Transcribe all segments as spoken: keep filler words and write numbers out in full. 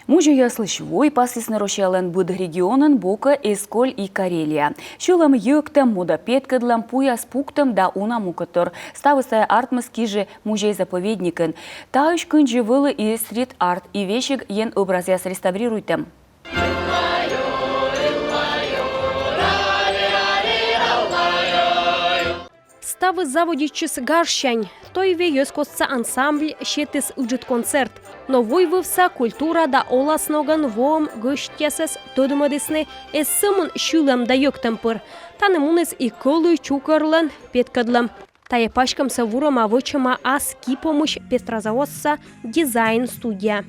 Музейяслысь вой пасйисны Россиялӧн быд регионын, бокӧ эз коль и Карелия. Сьылӧм-йӧктӧм, мода петкӧдлӧм, пуяс пуктӧм да уна мукӧдтор. Ставыс тайӧ артмис Кижи музей-заповедникын. Таысь кындзи вӧлі и стрит-арт, и весиг ен ӧбразъяс реставрируйтӧм. Ставыс заводитчис гажсянь. Тойве йӧзкостса ансамбль сетіс ыджыд концерт. Но войвывса культура да оласногӧн воӧм гӧсьтъясӧс тӧдмӧдісны эз сӧмын сьылӧм да йӧктӧм пыр. Тані муніс и кӧлуй чукӧрлӧн петкӧдлӧм. Тайӧ паськӧмсӧ вурӧма-вӧчӧма ас ки помысь Петрозаводскса дизайн студия.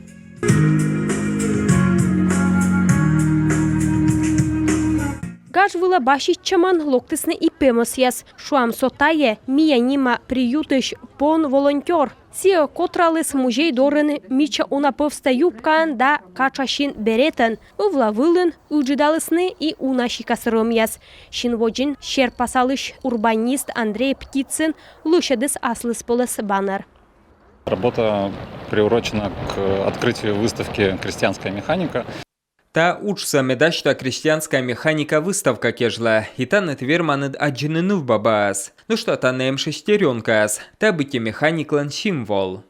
Гаж вылӧ баситчӧмӧн локтісны и пемӧсъяс. Шуам, со тайӧ Мия нима приютысь пон волонтёр. Сійӧ котраліс музей дорын мича уна пӧвста юбкаӧн да катшасин беретӧн. Ывла вылын ыджыдалісны и уна сикас рӧмъяс. Син водзын серпасалысь урбанист Андрей Птицын лӧсьӧдіс аслыспӧлӧс баннер. Работа приурочена к открытию выставки «Крестьянская механика». Та уджсӧ ме дасьта «Крестьянская механика» выставка кежлӧ. И тані ті верманныд аддзыны нывбабаӧс. Нӧшта тані эм шестерёнкаыс. Та быттьӧ механиклӧн символ.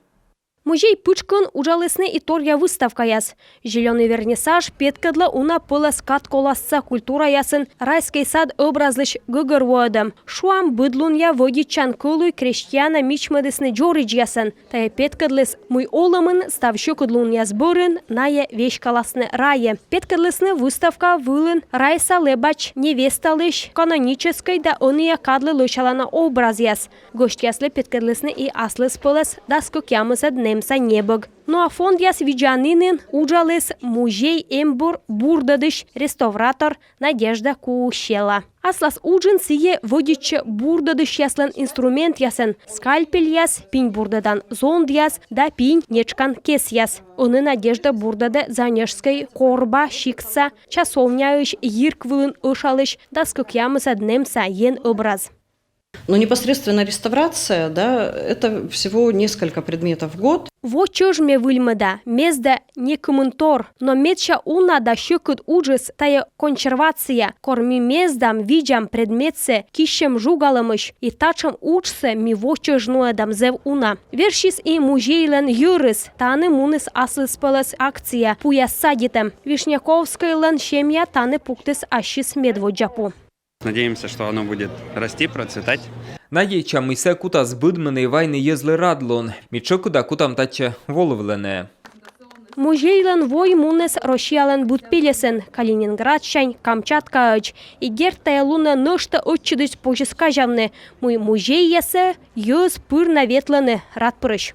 Музей пытшкын уджалісны и торъя выставкаяс. «Зелёный вернисаж» петкӧдлӧ уна пӧлӧс кад коласса культураясын райскӧй сад ӧбразлысь гӧгӧрвоӧдӧм. Шуам, быдлунъя вӧдитчан кӧлуй крестьяна мичмӧдісны дзоридзьясӧн. Тайӧ петкӧдліс, мый олӧмын став сьӧкыдлунъяс бӧрын найӧ веськаласны райӧ. Петкӧдлісны выставка вылын райса лэбач невесталысь каноническӧй да ӧнія кадлы лӧсялана образъяс. Гӧсьтъяслы петкӧдлісны и аслыспӧлӧс дас кӧкъямысӧд нэмса небӧг. Ну а фондъяс видзанінын уджаліс музей эмбур бурдӧдысь, реставратор Надежда Куусела. Аслас уджын сійӧ вӧдитчӧ бурдӧдысьяслӧн инструментъясӧн: скальпельяс, пинь бурдӧдан зондъяс да пинь нетшкан кесъяс. Ӧні Надежда бурдӧдӧ Занежскӧй Корба сиктса часовняысь йирк вылын ӧшалысь дас кӧкъямысӧд нэмса ен ӧбраз. Но непосредственно реставрация, да, это всего несколько предметов в год. Во чӧж ме выльмӧда, мезда некымын тор, но медся уна да сьӧкыд уджыс — тайӧ консервация, кор ми мездам, видзам предметсӧ киссьӧм жугалӧмысь. И татшӧм уджсӧ ми во чӧж нуӧдам зэв уна. Версис и музейлӧн йӧрыс. Тані муніс аслыспӧлӧс акция — пуяс садитӧм. Вишняковскӧйлӧн семья тані пуктіс ассьыс медводдза пу. Надеемся, что оно будет расти, процветать. Надейтчам, мый сійӧ кутас быдмыны и вайны йӧзлы радлун. Ми тшӧкыда кутам татчӧ волывлыны. Музейлӧн вой муніс Россиялӧн быд пельӧсын, Калининградсянь Камчаткаӧдз. И дерт, тайӧ лунӧ нӧшта ӧтчыдысь позис казявны, мый музейясӧ йӧз пыр на ветлӧны радпырысь.